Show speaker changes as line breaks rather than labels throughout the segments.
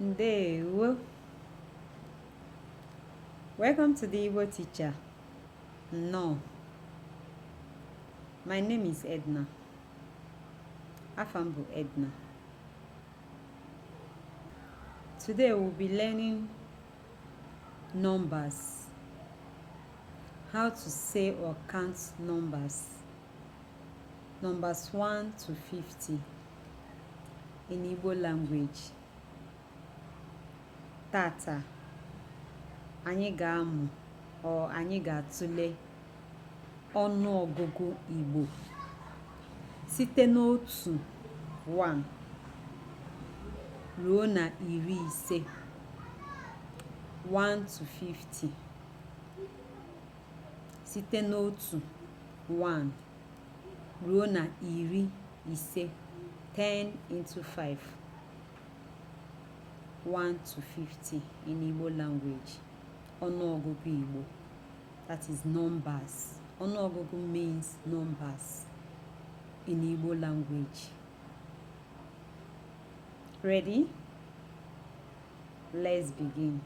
Ndewo. Welcome to the Igbo teacher. Nnọọ. My name is Edna. Afa m bụ Edna. Today we'll be learning numbers. How to say or count numbers. Numbers 1 to 50 in Igbo language. Tata, anyị ga-amụ or anyị ga-atụle ọnụọgụgụ Igbo site n'otu 1 ruo na 50, 1 to 50, site n'otu 1 ruo na 50, 10 into 5, 1 to 50 in Igbo language. Ọnụọgụgụ Igbo, that is numbers. Ọnụọgụgụ means numbers in Igbo language. Ready? Let's begin.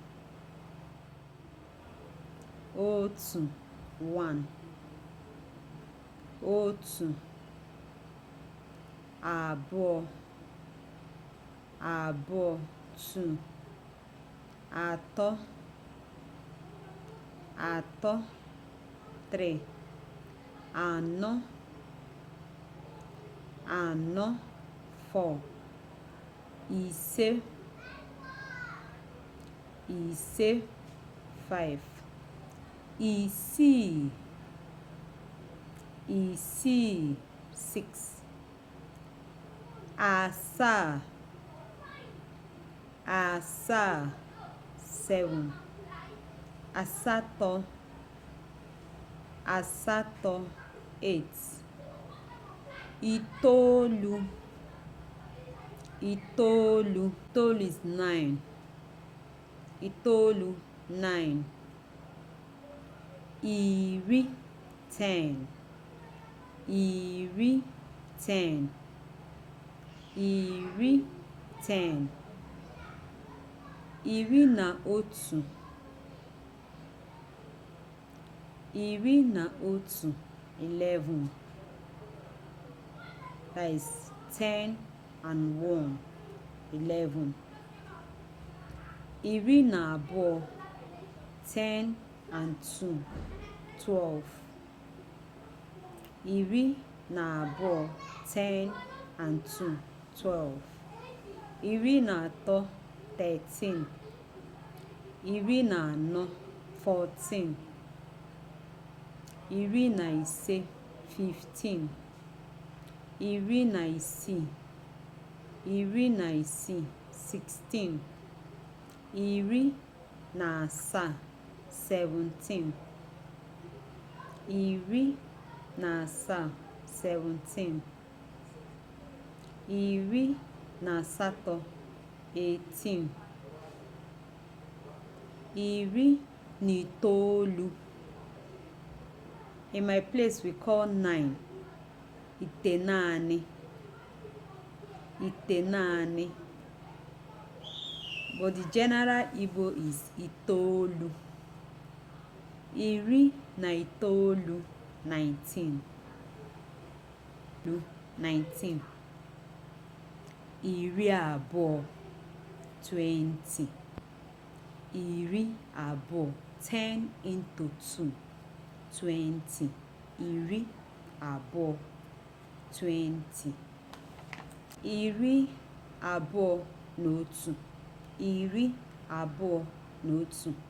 Otu, 1, otu, abụọ, abụọ, 2, atọ, atọ, 3, anọ, anọ, 4, ise, ise, 5, isii, isii, 6, asaa, asaa, 7, asatọ, asatọ, 8, itoolu, itoolu. Itoolu is 9. Itoolu, 9. Iri, 10, iri, 10, iri, 10. 11, 11, 11, that is 10 and 1, 11. 12, 10 and 2, 12. 12, 10 and 2, 12. 13, 13. 14, 14. 15, 15. 16, 16, 16. 17, 17. 17, 17. 18, 18. 19. In my place we call 9 itenaanị, itenaanị, but the general Igbo is itoolu. 19, 19, 19. 20, 20. 20, 10 into 2, 20. 20, 20. 21, 21, 21,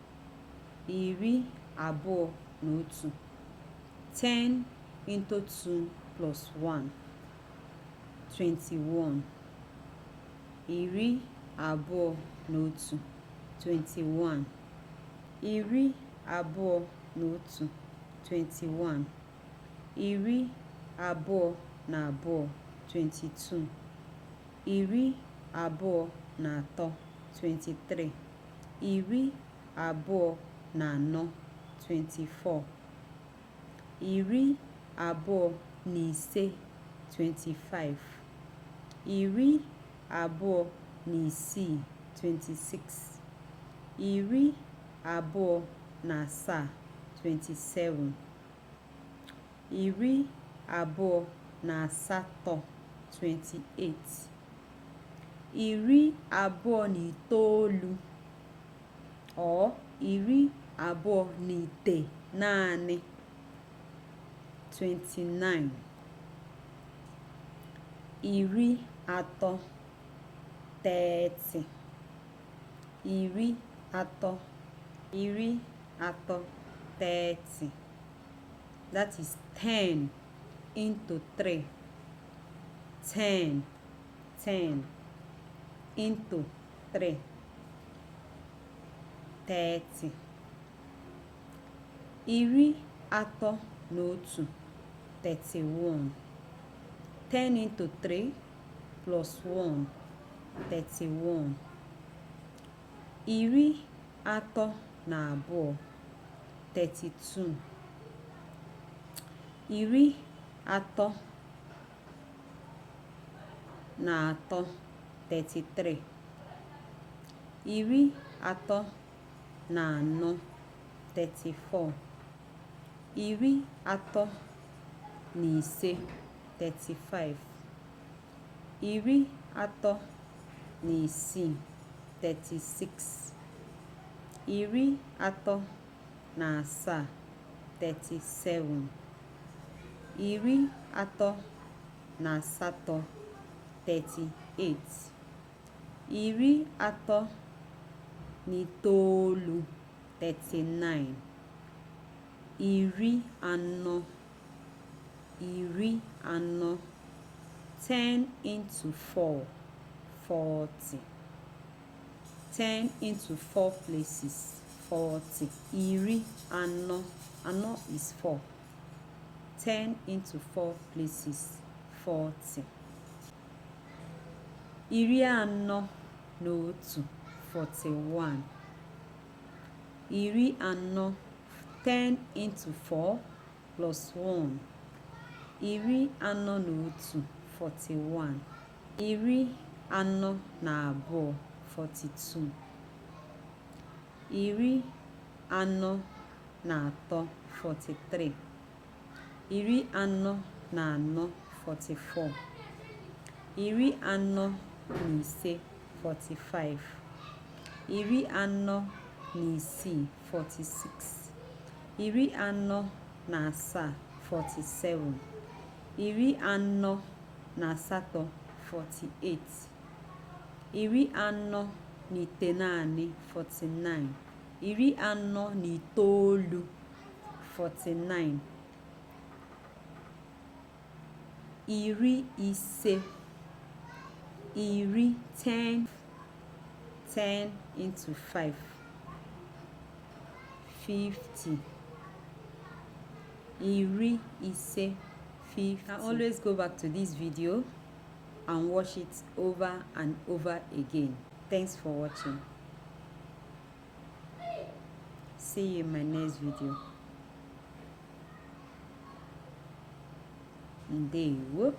10 into 2 plus 1, 21. 21, 21. 21, 21. 22, 22. 23, 23. 24, 24. 25, 25. 26, 26, 27, 27, 28, 28, 29 or 29, 29, 30, 30, 30, 30, 30. That is 10 into 3. 10, 10 into 3, 30. 31, 31. 10 into 3 plus 1, 31. 32, 32. 33, 33. 34, 34. 35, 35. 36, 36. 37, 37. 38, 38. 39, 39. 40, 40. 10 into 4, 40. 10 into 4 places, 40. 40. Anọ is 4. 10 into 4 places, 40. 41, 41. 40, 10 into 4 plus 1. 41, 41. 42, 42. 43, 43. 44, 44. 45, 45. 46, 46. 47, 47. 48, 48. 49, 49. 49, 49. 50, iri, 10, 10 into 5, 50. 50, 50. You can always go back to this video and watch it over and over again. Thanks for watching. See you in my next video. Ndewo.